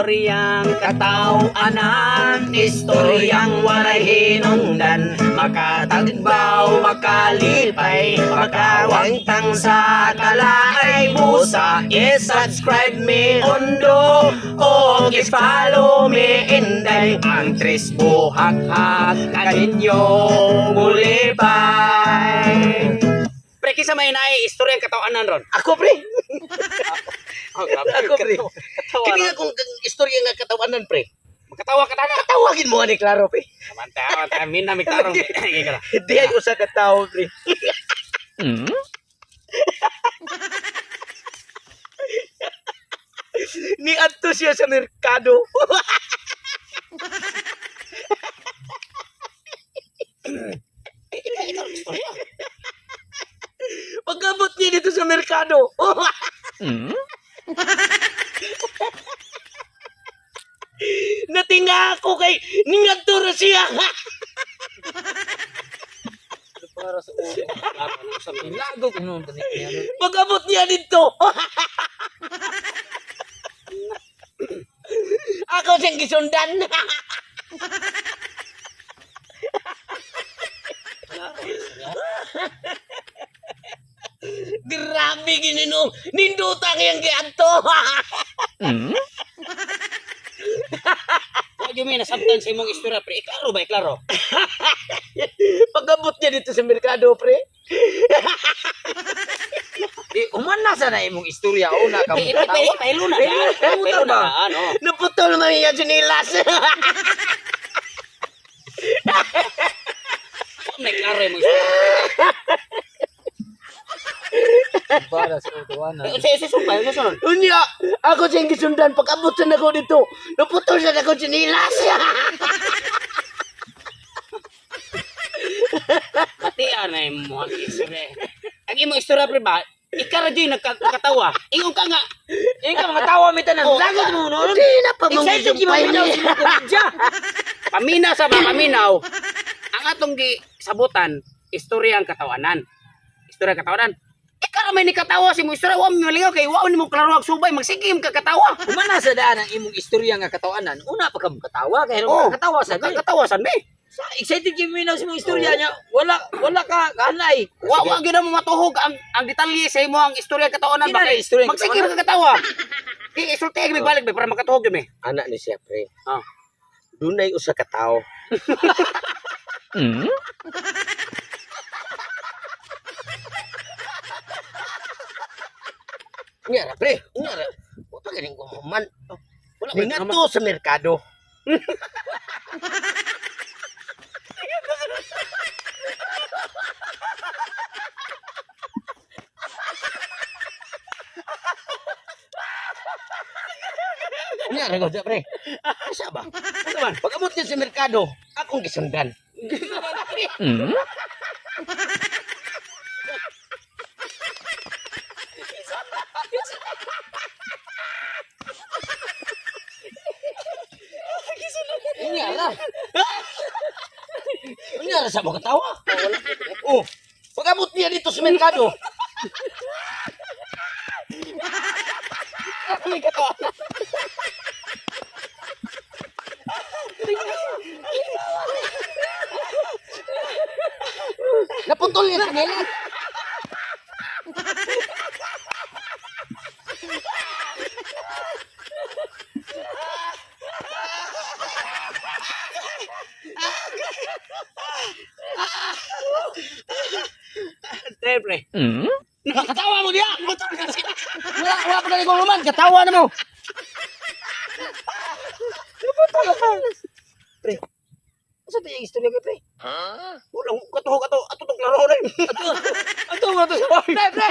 Istoryang katawanan, istoryang walay hinungdan, makatagbaw, makalipay, makawangtang sa kalaay busa. I-subscribe me ondo o i-follow me inday ang Tres Buhakhak kaninyo mulipay. Pre, kinsa may naay istoryang katawanan ron? Ako, pre. Oh, grabe. Ako, pre. Katawa. Kini nga kung istorya nga katawanan, pre. Makatawa ka tana. Katawagin mo ani klaro, pre. Amanta, amanta, min na mitarong. Sige ka na. Hindi ay usa ka tawo, pre. Niadto siya sa merkado. Pagkabot niya dito sa merkado. Natinga ako kay ningadto ra siya. Para sa ulo. Lago ko noon tani niya. Pag-abot niya dito. Ako siyang gisundan. Grabe gininong ninduta ngayang giadto. Wa gyud may nasabtan sa imong istorya pre. Iklaro ba, iklaro? Pag-abot niya dito sa merkado, pre. Di human na sana imong istorya una ka mo. Eh, Pahilo na. Pahilo na. Ano? Naputol man iya sinilas. Wa may klaro imong istorya. Para sa utuanan. Eh, Unsa sumpay, unsa sunod? Unya, ako siyang gisundan pag-abot sa nako dito. Naputol sa nako sinilas. Batian na imong istorya. Ang imong istorya pre ba? Ikaw ra gyud nagkatawa. Ingon ka nga. Ingka mga tawa mi tanan. Oh. Lagot mo noon. Di na pa mong Excited gyud gisumpay mo niya. sa imong komedya. Paminaw sa mga paminaw. Ang atong gisabutan, istorya ang katawanan. Istorya ang katawanan. Ikaw ra may nikatawa sa imong istorya, wa mi malingaw kay wa nimo klaro ang subay, magsige imong kakatawa. Human na sa daan ang imong istorya nga katawanan. Una pa ka mo katawa kay Oh. katawa sa mi. Kakatawa san mi. Sa excited gyud mi sa imong istorya niya. Wala wala ka kanay. Wa gyud na mo matuhog ang detalye sa imo ang istorya ang katawanan Di na ba kay na istorya ang magsige imong kakatawa. Di isulti ay balik para makatuhog gyud mi. Anak ni siya, pre. Ah. Dunay usa ka tawo. Nga ra, pre. Nga ra. Wa pa ganing gumaman. Wala ba Ningadto sa merkado. Nga ra gud, pre. Asa ba? Asa man? Pag-abot niya sa merkado, akong gisundan. Unya ra. Unya ra sa mo katawa. Oh. Pag-abot niya dito sa merkado. May katawa. Naputol niya sa nila. Pre, pre. Nakakatawa mo diya. Wala, wala pa galing man. Katawa na mo. Pre. Asa ta yung istorya kay pre? Wala katuhog ato ato tong klaro na. Ato ato nga to sa. Pre, pre.